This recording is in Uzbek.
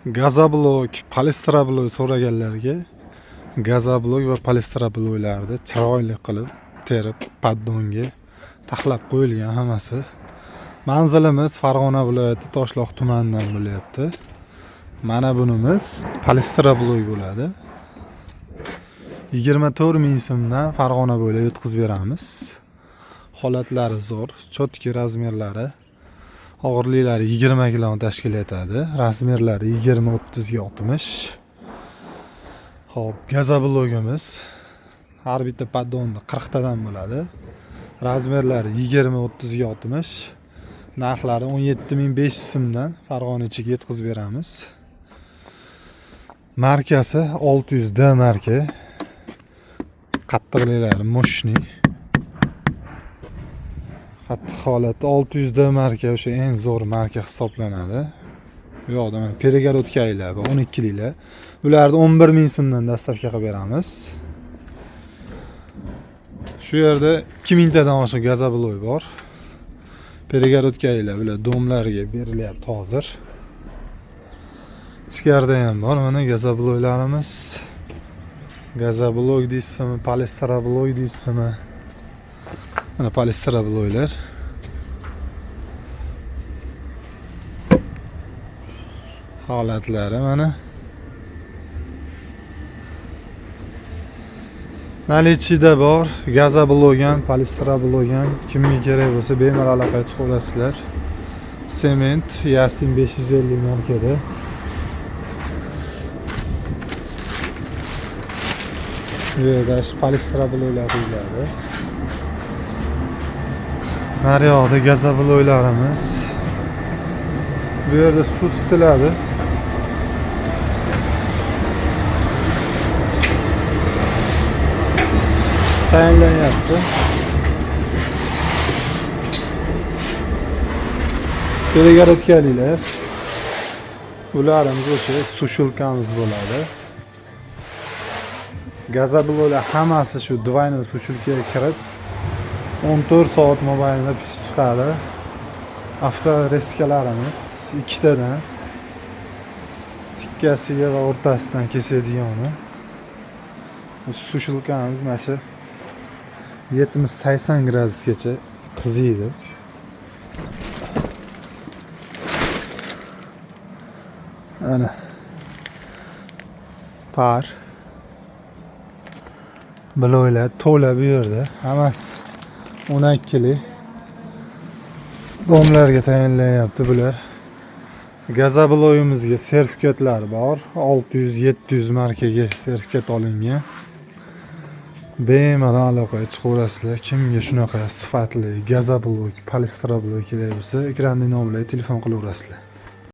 Gazoblok, polistrablok so'raganlarga gazoblok va polistrabloklarni chiroyli qilib terib paddonga taxlab qo'yilgan hammasi. Manzilimiz Farg'ona viloyati Toshloq tumanidan bo'lyapti. Mana bunimiz polistrablok bo'ladi. 24 ming so'mdan Farg'ona bo'ylab yetkazib beramiz. Holatlari zo'r, chotki razmerlari, og'irliklari 20 kiloni tashkil etadi. Razmerlari 20 30 ga 60. Xo'p, gazoblogimiz har bitta paddonda 40 tadan bo'ladi. Razmerlari 20 30 ga 60. Narxlari 17 500 so'mdan Farg'ona ichiga yetkazib beramiz. Markasi 600D marka. Qattiqliklari мощный. Qattiq holati 600D marka o'sha eng zo'r marka hisoblanadi. Bu yoqda mana перегородка lar bor, 12 liklar. Bularni 11 ming so'mdan доставка qilib beramiz. Shu yerda 2000 tadan oshiq gazoblok bor. Перегородка lar bular дом larga berilyapti hozir. Ichkarida ham bor mana gazobloklarimiz. Gazoblok deysizmi, polistrablok deysizmi? Mana polistrabloklar. Holatlari mana. Наличие da bor. Gazoblok ham, polistrablok ham. Kimga kerak bo'lsa bemalol aloqaga chiqa olasizlar. Sement Yasin 550 markada. Bu yerda shu polistrabloklar quyiladi. Naryoqda gazobloklarimiz. Bu yerda suv isitiladi. Tayinlanyapti. Перегородка liklar. Bularimiz o'sha сушилка miz bo'ladi. Gazobloklar hammasi shu двойной сушилка ga kirib 14 soat mobaynida pishib chiqadi. Авторезка larimiz ikkitadan, tikkasiga va o'rtasidan kesadigani. Сушилка miz mana shu 70-80 gradusgacha qiziydi. Ana. Par. Bloklar to'la bu yerda. Hammasi 12 lik. Дом larga tayinlanyapti bular. Gazoblogimizga sertifikatlar bor. 600-700 markaga sertifikat olingan. Bemalol aloqaga chiqaverasizlar. Kimga shunaqa sifatli gazoblok, polistrablok kerak bo'lsa, ekranda nomerlarga telefon qilaverasizlar.